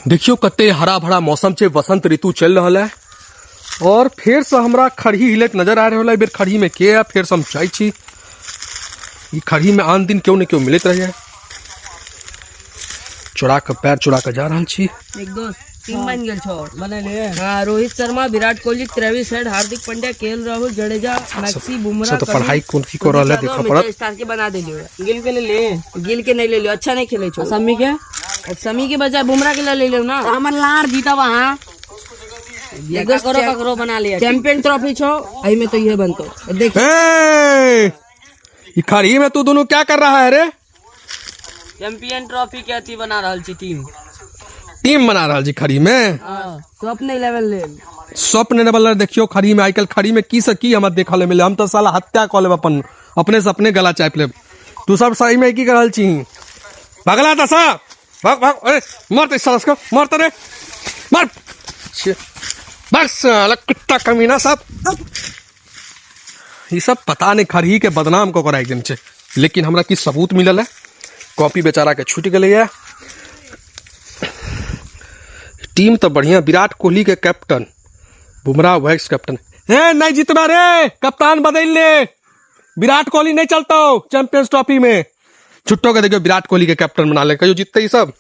देखियो कते हरा भरा मौसम छै, वसंत ऋतु चल रहल है और फेर से हमरा खरही हिलैत नजर आ रहल है। बेर खरही में के है, फेर से हम जाइ छी। ई खरही में आन दिन केओ ने केओ मिलैत रहैया। चोरा के पैर चोरा के जा रहल छी। एक दोस्त टीम बन गेल छौ। बनेले। हाँ, रोहित शर्मा, विराट कोहली, ट्रेविस हेड, हार्दिक पांड्या, केएल राहुल, जडेजा, मैक्सी, बुमराह, सब तऽ पढ़ाई कोन की कऽ रहल है देखऽ पड़त। स्टार के बना देलियो। गिल के ले ले, गिल के नहीं ले लियो, अच्छा नहीं खेले छौ। शमी के, शमी के बजाय बुमराह के ले लियो ना। हमर लार जीतब अहाँ। ककरो ककरो बना लिया। चैंपियन ट्रॉफी छौ, एही में तो ये बनतो। देख। ए, ई खरही में तू दोनों क्या कर रहा है रे? चैंपियन ट्रॉफी के अथी बना रहल छी, टीम। टीम बना रहल छी खरही में। स्वप्न 11 लेल। स्वप्न लेवल। देखियो खरही में आइ काल्हि खरही में की से की हमरा देखऽ ले मिले। हम तऽ साला हत्या कऽ लेब, अपन अपने से अपने गला चापि लेब। तू सब सही में की कर रहल छी? भगला दशा, भाग भाग। ए मर तो साला के, मर तो रे, मर। छे, बस साला कुत्ता कमीना सब। ई सब पता नहीं खरही के बदनाम कऽ के राखि देने छै, लेकिन हमरा की सबूत मिलल है। कॉपी बेचारा के छूटि गेलैया। टीम तऽ बढ़िया, विराट कोहली के कैप्टन, बुमराह वाइस कैप्टन। ए नहीं जीतना रे, कप्तान बदल ले, विराट कोहली नहीं चलता चैंपियंस ट्रॉफी में। छुट्टो के देखियो विराट कोहली के कैप्टन बना ले, कहियो जीतते ई सब।